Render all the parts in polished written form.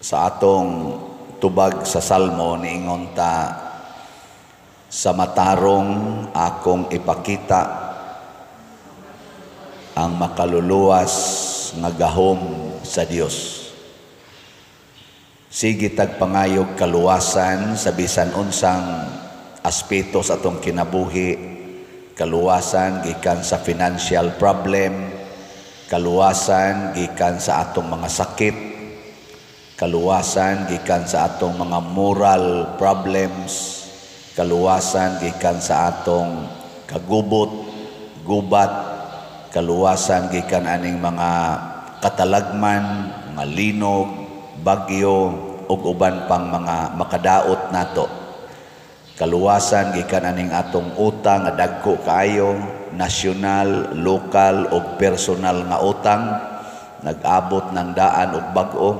Sa atong tubag sa Salmo, niingon ta, "Sa matarong akong ipakita ang makaluluwas nga gahom sa Dios." Sige tag pangayog kaluwasan sa bisan unsang aspeto sa atong kinabuhi, kaluwasan gikan sa financial problem, kaluwasan gikan sa atong mga sakit, kaluwasan gikan sa atong mga moral problems, kaluwasan gikan sa atong kagubot, gubat, kaluwasan gikan aning mga katalagman, mga linog, bagyo, ug uban pang mga makadaot nato. Kaluwasan gikan aning atong utang nga dagko kaayo, nasyonal, lokal ug personal nga utang, nag-abot ng daan og bag-o.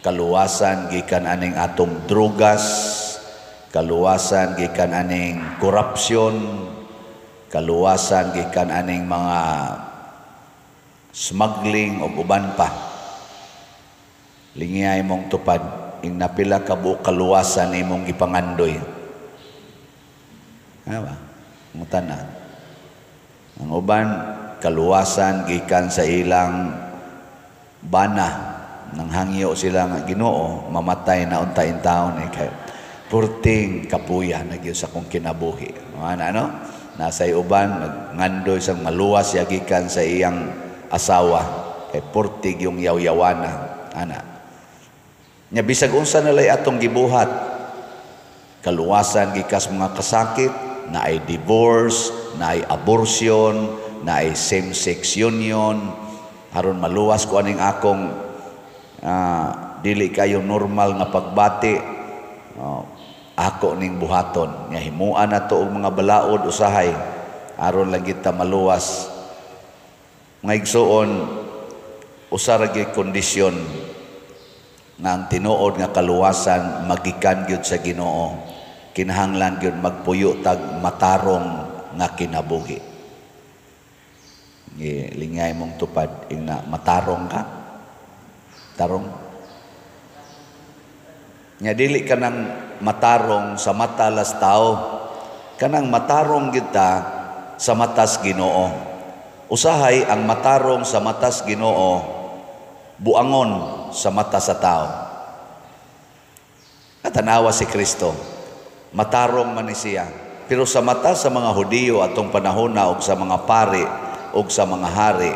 Kaluwasan gikan aning atong drugas, kaluwasan gikan aning korupsyon, kaluwasan gikan aning mga smuggling ug uban pa. Lingiyay mong tupad, ing napila ka buok kaluwasan imong gipangandoy. Ha ba? Ngutana. Ang uban, kaluwasan gikan sa ilang bana. Nang hangyo sila nga, "Ginoo, mamatay na unta in taon eh, kay purting kapuya na gyud sa akong kinabuhi." Ano, ano? Nasa uban, nagngandoy sa maluwas siya gikan sa iyang asawa kay purtig yung yaw-yawana ana. Nya bisag unsa na lay atong gibuhat, kaluwasan gikas mga kasakit, na ay divorce, na ay abortion, na ay same-sex union, aron maluwas ko aning akong dili kayo normal nga pagbati, oh, ako ning buhaton. Nga himuan na to og mga balaod usahay aron lang kita maluwas. Mga igsuon, usa ra gyud kondisyon nga ang tinuod nga kaluwasan magikan gyud sa Ginoo. Kinahanglan gyud magpuyo tag matarong nga kinabuhi. Lingay mong tupad, ingna matarong ka. Tarong. Nya dili ka nang matarong sa mata las tao. Kanang matarong kita sa matas Ginoo. Usahay ang matarong sa matas Ginoo, buangon sa mata sa tao. Katanawa si Kristo. Matarong man ni siya. Pero sa mata sa mga Hudiyo atong panahon na og sa mga pari og sa mga hari,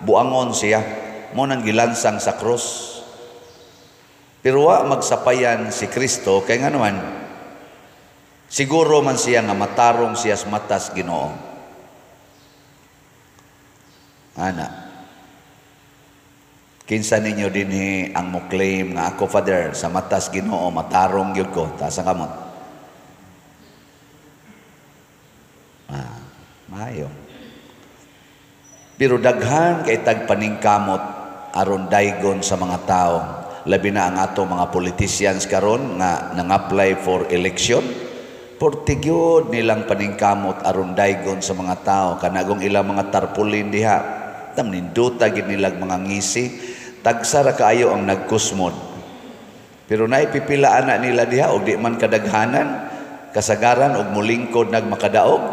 buangon siya. Mo nang gilansang sa krus. Pero wa magsapayan si Kristo kay nganuman siguro man siya nga matarong siya sa matas Ginoo. Ana. Kinsa ninyo dinhi ang mo claim nga, "Ako, Father, sa matas Ginoo matarong gyud ko"? Taas ang kamot. Ah, maayo. Pero daghan kay tag paningkamot aron daygon sa mga tao. Labi na ang ato mga politicians karon nga nang-apply for election. Porte gyud nilang paningkamot aron daygon sa mga tao, kanagong ilang mga tarpaulin diha. Tam ninduta gid nilang mga ngisi. Tagsa ra kaayo ang nagkusmod. Pero naipipila ana nila diha og di man kadaghanan, kasagaran og mulingkod nagmakadaog,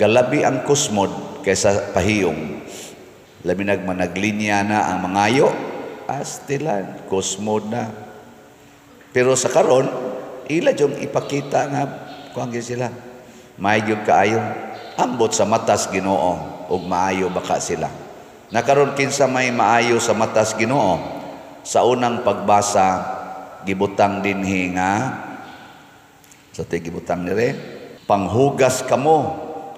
galabi ang kusmod kaysa pahiyong. Labi nagmanaglinya na ang mangayo, astilan, kusmod na. Pero sa karon, ila yung ipakita nga kuang sila. Maayo kaayo. Ambot sa matas Ginoo ug maayo baka sila. Nakaron, kinsa may maayo sa matas Ginoo? Sa unang pagbasa, gibutang dinhi nga sa ti gibutang dire, "Panghugas kamo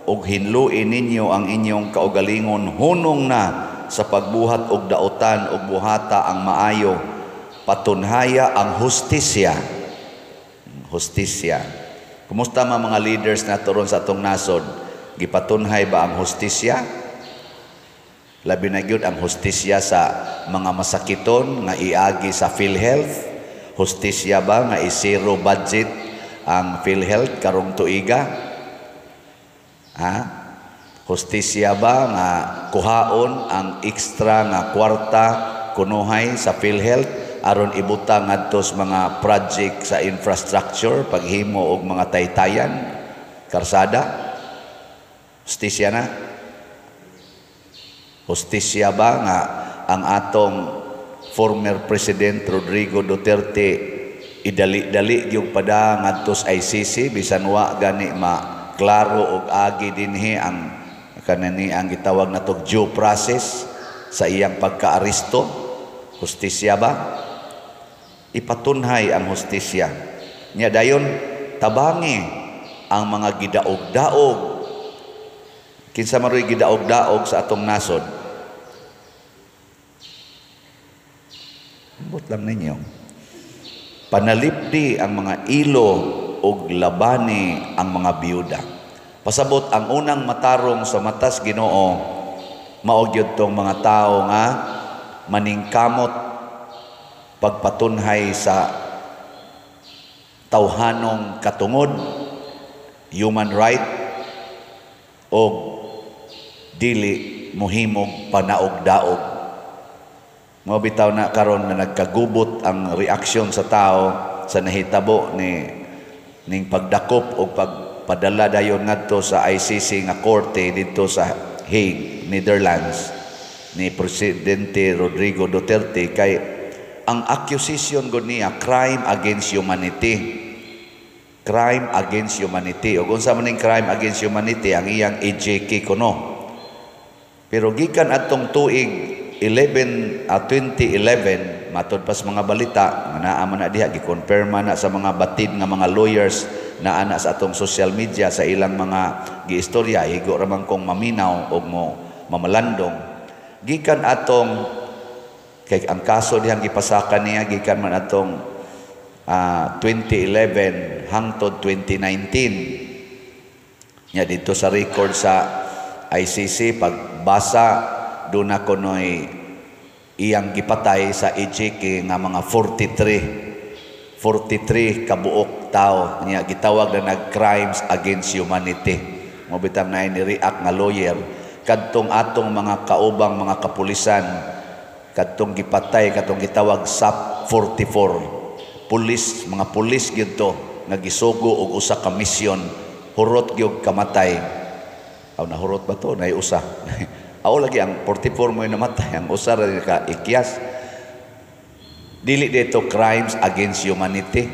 ug hinluin ninyo ang inyong kaugalingon hunong na sa pagbuhat og daotan ug buhata ang maayo, patunhaya ang hustisya." Hustisya. Kumusta man mga leaders nato ron sa atong nasod? Gipatunhay ba ang hustisya? Labi na gyud ang hustisya sa mga masakiton nga iagi sa PhilHealth. Hustisya ba nga i-zero budget ang PhilHealth karong tuiga? Ha? Hustisya ba nga kuhaon ang extra nga kwarta kunuhay sa PhilHealth aron ibutang ngadto sa mga project sa infrastructure, paghimo og mga taytayan, karsada? Hustisya na? Hustisya ba nga ang atong former President Rodrigo Duterte idali-dali gyud pada ngadto sa ICC bisan wa gani ma klaro og agi dinhi ang kanani ang gitawag natog due process sa iyang pagkaaresto? Hustisya ba? Ipatunhay ang hustisya. Nya dayon tabangi ang mga gidaog-daog. Kinsa man ro'y gidaog-daog sa atong nasod? Ambot lang ninyo. Panalipdi ang mga ilo og labani ang mga biyuda. Pasabot ang unang matarong sa matas Ginoo mao gyud tong mga tawo nga maningkamot pagpatunhay sa tawhanong katungod, human right, og dili mohimog panaog-daog. Mao bitaw na karon na nagkagubot ang reaksyon sa tao sa nahitabo ni ning pagdakop og pagpadala dayon ngadto sa ICC nga korte didto sa Hague, Netherlands, ni Presidente Rodrigo Duterte, kay ang accusation gud niya, crime against humanity. Crime against humanity. Ug unsa man ning crime against humanity? Ang iyang EJK kuno. Pero gikan atong tuig 2011, matod pas mga balita nga naa man na diha, gi-confirm na sa mga batid nga mga lawyers na ana sa atong social media sa ilang mga giistorya, higo ra man kong maminaw og mo mamalandong. Gikan atong kay ang kaso dihang gipasakan niya gikan man atong 2011 hangtod 2019. Nya dito sa record sa ICC, pagbasa doon na kunoy iyang gipatay sa EJK nga mga 43 kabuok tao. Nya gitawag na nag crimes against humanity. Mao bitaw na ni react nga lawyer kadtong atong mga kaubang mga kapulisan kadtong gipatay, kadtong gitawag SAP 44 pulis, mga pulis gyud to nga gisugo og usa ka misyon, hurot gyud kamatay. Aw, nahurot ba to? Nay usa. Aw lagi ang 44 mo namatay, ang usa ra ka ikyas. Dili dito crimes against humanity?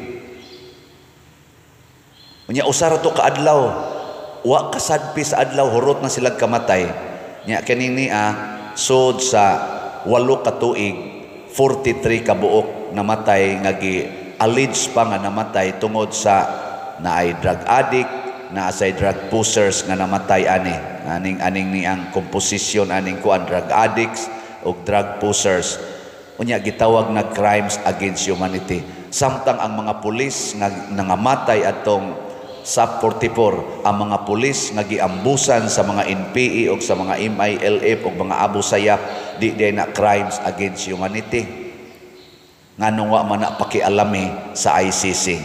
Unya usa ra to ka adlaw. Wa kasadpi sa adlaw, hurot na sila kamatay. Nya kini niya sud sa 8 ka tuig, 43 ka buok namatay nga gi allege pa nga namatay tungod sa naay drug addict, naasay drug pushers nga namatay ani. Aning ni ang komposisyon aning kuan, drug addicts o drug pushers. Unya gitawag na crimes against humanity. Samtang ang mga pulis nga nangamatay atong SAP 44, ang mga pulis nga giambusan sa mga NPA o sa mga MILF o mga Abu Sayyaf, di di na crimes against humanity? Nganong wa man na pakialami sa ICC?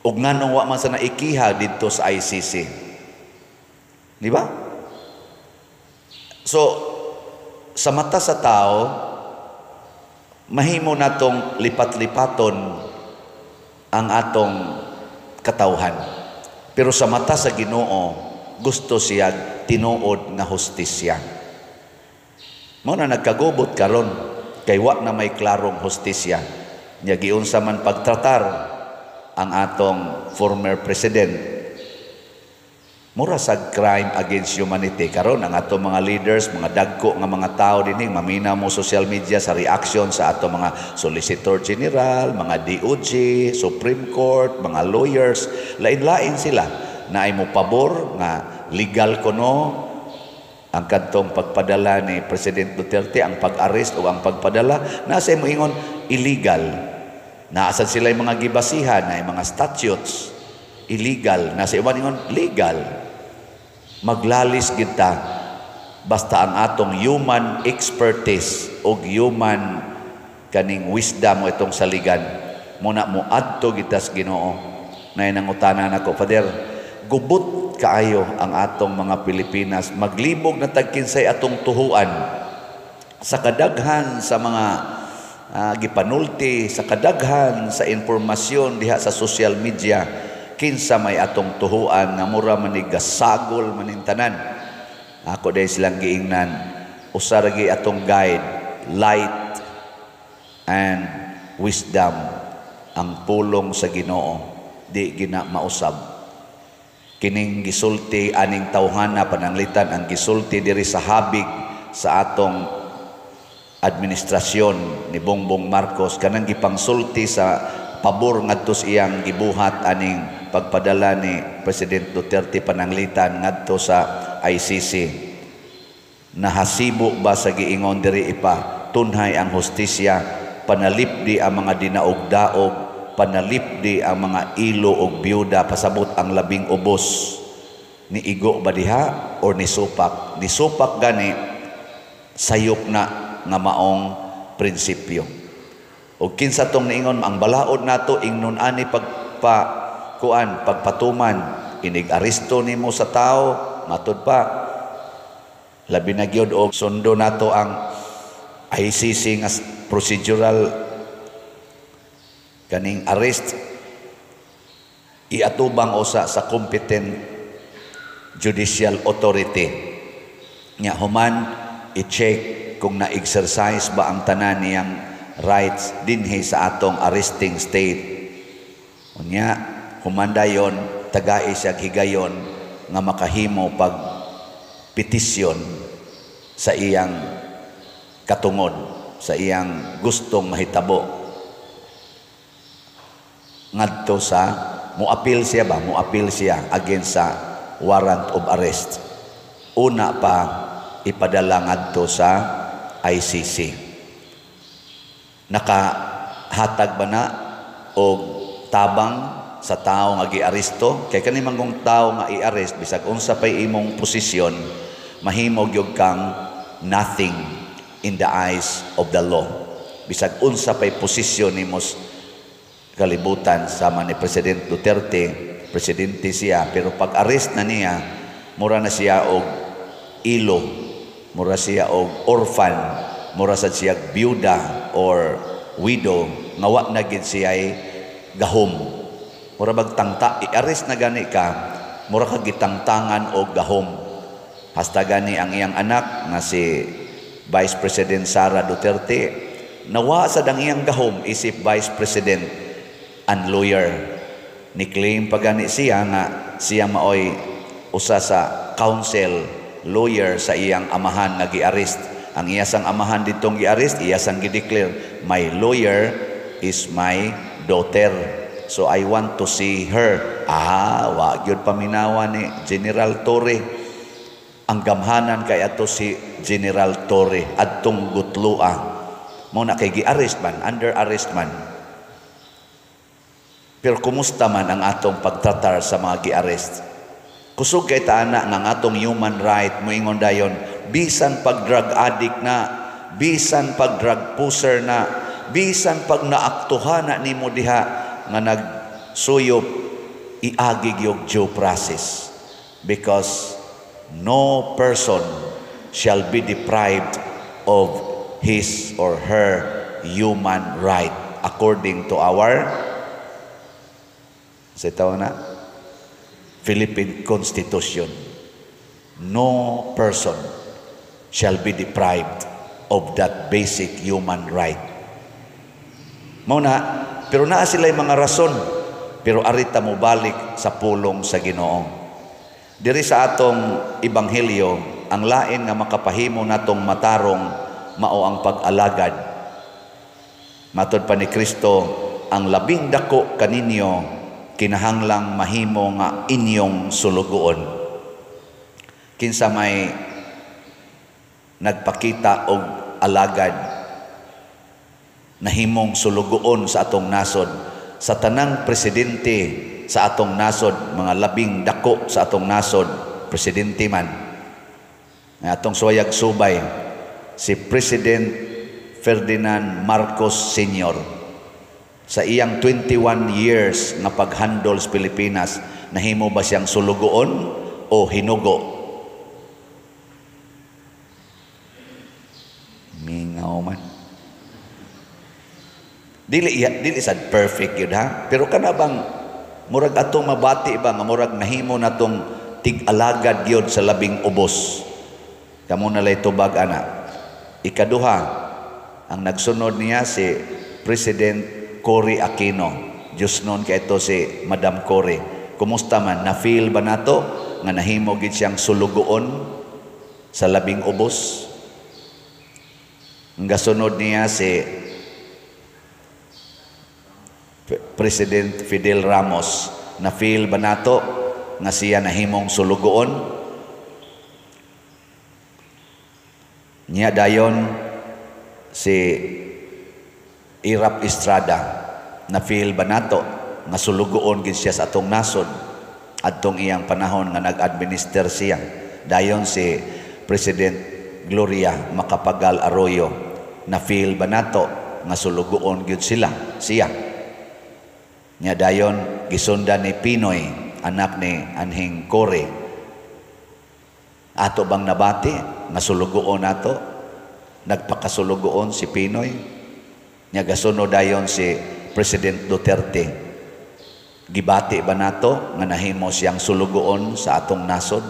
Ug nganong wa man sa naikiha didto sa ICC? Di ba? So, sa mata sa tao, mahimo natong lipat-lipaton ang atong katawhan. Pero sa mata sa Ginoo, gusto siya tinuod nga hustisya. Mao na nagkagubot karon kay wa na may klarong hustisya. Nya giunsa man pagtratar ang atong former president, mura sa crime against humanity. Karon ang atong mga leaders, mga dagko nga mga tao dinhi, mamina mo social media sa reaction sa atong mga Solicitor General, mga DOJ, Supreme Court, mga lawyers, lain-lain sila na ay mo pabor nga legal kuno ang kadtong pagpadala ni President Duterte, ang pag-arrest o ang pagpadala, nasa mo ingon illegal. Naasad sila yung mga gibasihan na yung mga statutes, illegal. Nasa iban ingon legal. Maglalis kita basta ang atong human expertise o human kaning wisdom mo itong saligan muna mo adto kita sa Ginoo. Nay nangutana nako, Father, gubot kaayo ang atong mga Pilipinas, maglibog na tag kinsay atong tuhuan sa kadaghan sa mga gipanulti sa kadaghan sa impormasyon diha sa social media, kinsa may atong tuhuan nga mura man ni gasagol maning tanan? Ako dahil silang giingnan, usa ra gyud atong guide, light and wisdom, ang pulong sa Ginoo. Di gina mausab kining gisulti aning tawhana. Pananglitan ang gisulti diri sa habig sa atong administrasyon ni Bongbong Marcos, kanang gipangsulti sa pabor ngadto sa iyang gibuhat aning pagpadala ni President Duterte pananglitan ngadto sa ICC, nahasibo ba sa giingon diri ipa tunhay ang hustisya, panalipdi ang mga dinaog-daog, panalipdi ang mga ilo og byuda, pasabot ang labing ubos, ni igo ba diha or ni supak? Ni supak gani, sayop na nga maong prinsipyo. O kinsa tong niingon ang balaod nato ingnon ani pagpa kuan pagpatuman, inig aresto nimo sa tao, matud pa labi na gyud og sundo nato ang ICC nga procedural, kaning arrest iatubang usa sa competent judicial authority nya, human i-check kung na-exercise ba ang tanan niyang rights dinhi sa atong arresting state. Unya human dayon tagai siya higayon nga makahimo pag petisyon sa iyang katungod, sa iyang gustong mahitabo ngadto sa mo-appeal siya ba, mo-appeal siya against sa warrant of arrest una pa ipadala ngadto sa ICC. Nakahatag ba na og tabang sa tao nga giaresto? Kay kani manggong tao nga i-arrest, bisag unsa pay imong posisyon, mahimo gyud kang nothing in the eyes of the law, bisag unsa pay posisyon nimo kalibutan. Sama ni President Duterte, presidente siya, pero pag arrest na niya, mura na siya og ilo, mura siya og orphan, mura sad siya byuda or widow nga wa na gid siya gahom. Mura bag tangta, i-arrest na gani ka, mura ka gitangtangan og gahom. Hasta gani ang iyang anak nga si Vice President Sara Duterte, nawa sad ang iyang gahom isip Vice President and lawyer. Ni claim pa gani siya nga siya maoy usa sa counsel lawyer sa iyang amahan nga gi-arrest. Ang iya sang amahan ditong gi-arrest, iya sang gi-declare, "My lawyer is my daughter. So I want to see her." Ah, wa gyud paminawa ni General Torre. Ang gamhanan kay ato si General Torre adtong gutlua. Mo na kay gi-arrest man, under arrest man. Pero kumusta man ang atong pagtratar sa mga gi-arrest? Kusog kay taana nga ang atong human right moingon dayon, bisan pag drug addict na, bisan pag drug pusher na, bisan pag naaktuhan na nimo diha nga nagsuyop, iagi gyud due process, because no person shall be deprived of his or her human right according to our sa na Philippine Constitution. No person shall be deprived of that basic human right. Mao na, pero naa sila mga rason, pero arita mo balik sa pulong sa Ginoo. Diri sa atong ebanghelyo, ang lain nga makapahimo natong matarong mao ang pag-alagad. Matod pa ni Kristo, ang labing dako kaninyo kinahanglang mahimo nga inyong sulugoon. Kinsa may nagpakita og alagad, nahimong sulugoon sa atong nasod? Sa tanang presidente sa atong nasod, mga labing dako sa atong nasod, presidente man, atong suwayag subay, si President Ferdinand Marcos Sr., sa iyang 21 years nga paghandle sa Pilipinas, nahimo ba siyang sulugoon o hinugo? Mingaw man. Dili dili sad perfect yun ha, pero kana bang murag atong mabati ba nga murag nahimo natong tig-alagad gyud sa labing ubos? Kamo na lay tubag ana. Ikaduha, ang nagsunod niya si President Cory Aquino. Diyos noon kay ito si Madam Cory. Kumusta man? Na-feel ba nato nga nahimo gid siyang sulugoon sa labing ubos? Ang gasunod niya si President Fidel Ramos. Na-feel ba nato nga siya nahimong sulugoon? Niya dayon si Erap Estrada. Na-feel ba nato nga sulugoon gid siya sa atong nasod adtong iyang panahon nga nag-administer siya? Dayon si President Gloria Macapagal Arroyo. Na-feel ba nato nga sulugoon gyud sila siya? Nya dayon gisundan ni Pinoy, anak ni Anhing Cory. Ato bang nabati nga sulugoon nato? Nagpakasulugoon si Pinoy. Nya gasunod dayon si President Duterte. Gibati ba nato nga nahimo siyang sulugoon sa atong nasod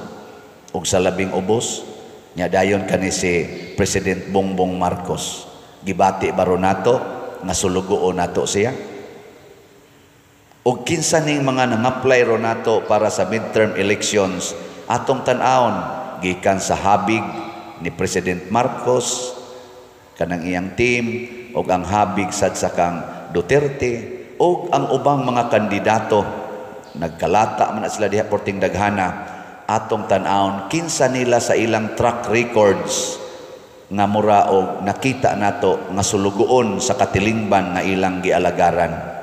ug sa labing ubos? Nya dayon kani si President Bongbong Marcos. Gibati ba ro nato nga sulugoon nato siya? Og kinsa ning mga nang-apply ro nato para sa midterm elections, atong tan-awon gikan sa habig ni President Marcos kanang iyang team, og ang habig sad sa kang Duterte og ang ubang mga kandidato. Nagkalata man na sila diha porting daghana. Atong tan-awon kinsa nila sa ilang track records nga mura og nakita nato nga sulugoon sa katilingban nga ilang gialagaran.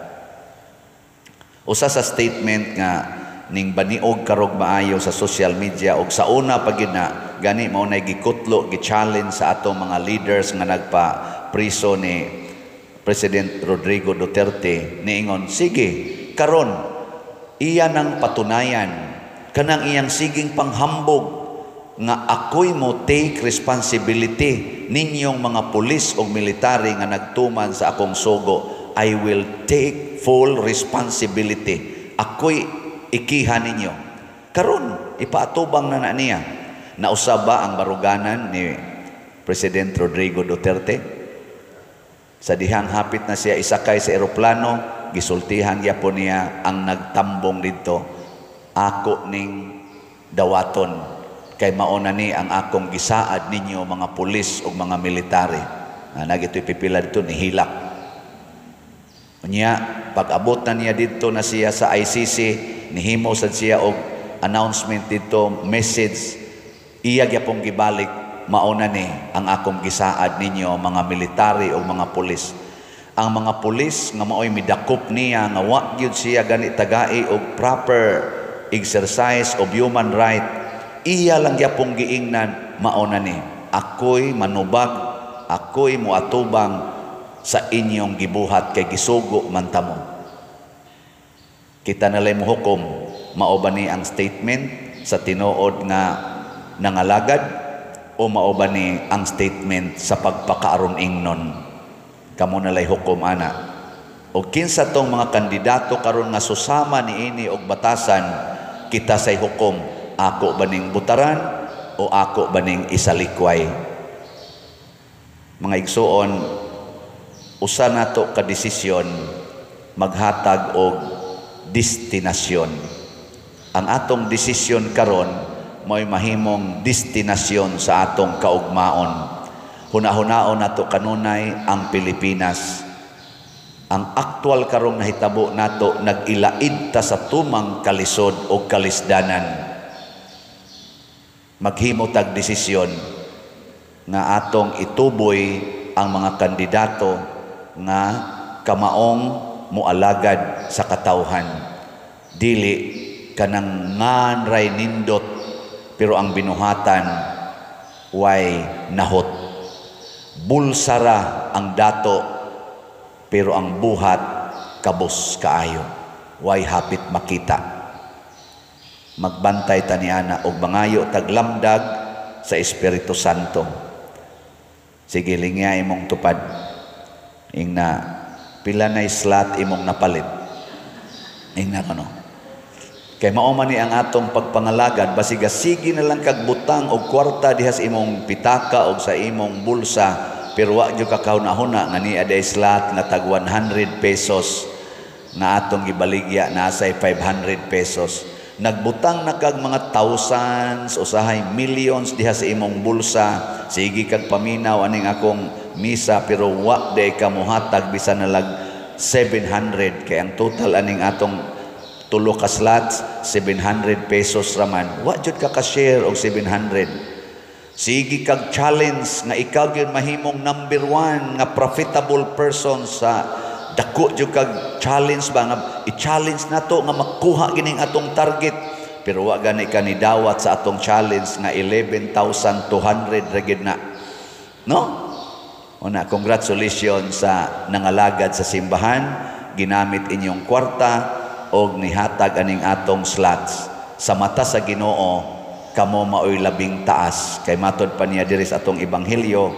Usa sa statement nga ning baniog karog maayo sa social media og sa una pa gid na gani mao nay gikutlo, gi-challenge sa atong mga leaders nga nagpa-priso ni President Rodrigo Duterte, niingon, sige, karon iya nang patunayan kanang iyang siging panghambog nga ako'y mo take responsibility ninyong mga pulis o military nga nagtuman sa akong sugo. I will take full responsibility. Ako'y ikiha ninyo. Karon ipaatubang na na niya. Nausab ba ang baruganan ni President Rodrigo Duterte? Sa dihang hapit na siya isakay sa eroplano, gisultihan gyapon niya ang nagtambong didto. Ako ning dawaton kay mauna ni ang akong gisaad ninyo mga pulis ug mga military. Na nagito'y pipila dito nihilak. Unya, pag-abot na niya didto na siya sa ICC, nihimo sad siya og announcement didto, message, iya gyapong gibalik, mauna ni ang akong gisaad ninyo mga military o mga pulis. Ang mga pulis nga maoy midakop niya nga wa gyud siya gani tagai og proper exercise of human right, iya lang gyapong giingnan, mauna ni ako'y manubag, ako'y moatubang sa inyong gibuhat kay gisugo man tamo. Kita nalay mohukom, mao ba ni ang statement sa tinuod nga nangalagad o mao ba ni ang statement sa pagpakaaron ingnon? Kamo nalay hukom ana. O kinsa tong mga kandidato karon nga susama niini og batasan, kita say hukom, ako ba ning butaran o ako ba ning isalikway? Mga igsuon, usa nato ka desisyon maghatag og destinasyon. Ang atong desisyon karon mo'y mahimong destinasyon sa atong kaugmaon. Huna-hunaon nato kanunay ang Pilipinas. Ang aktual karong nahitabo nato, nag-ilaid ta sa tumang kalisod o kalisdanan. Maghimo tag desisyon nga atong ituboy ang mga kandidato nga kamaong moalagad sa katawhan. Dili kanang nganray nindot pero ang binuhatan way nahot. Bulsara ang dato pero ang buhat kabos kaayo, way hapit makita. Magbantay ta niana og mangayo taglamdag sa Espiritu Santo. Sige, lingya imong tupad. Ingna Pila na slot imong napalit? Ingna ko, no? Kay mao man ni ang atong pagpangalagad, basiga sige na lang kag butang og kwarta diha sa imong pitaka og sa imong bulsa, pero wa jud ka kahuna-huna nga nia day slot nga tag 100 pesos nga atong gibaligya, nasay 500 pesos. Nagbutang na kag mga thousands, usahay millions diha sa imong bulsa, sige kag paminaw aning akong misa, pero wa day ka mohatag bisan nalag 700, kay ang total aning atong tulo ka slots 700 pesos raman. Wa jud ka ka-share og 700. Sige kag challenge nga ikaw gyud mahimong number one nga profitable person sa dako jud kag challenge ba nga i-challenge nato nga makuha gining atong target, pero wa gani ka ni dawat sa atong challenge nga 11,200 ra gid na, no? Una, congratulations sa nangalagad sa simbahan, ginamit inyong kwarta og nihatag aning atong slots. Sa mata sa Ginoo, kamo maoy labing taas, kay matod pa niya diri sa atong ebanghelyo,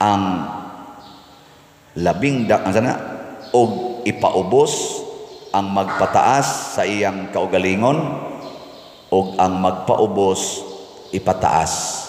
ang labing da ang sana og ipaubos ang magpataas sa iyang kaugalingon ug ang magpaubos ipataas.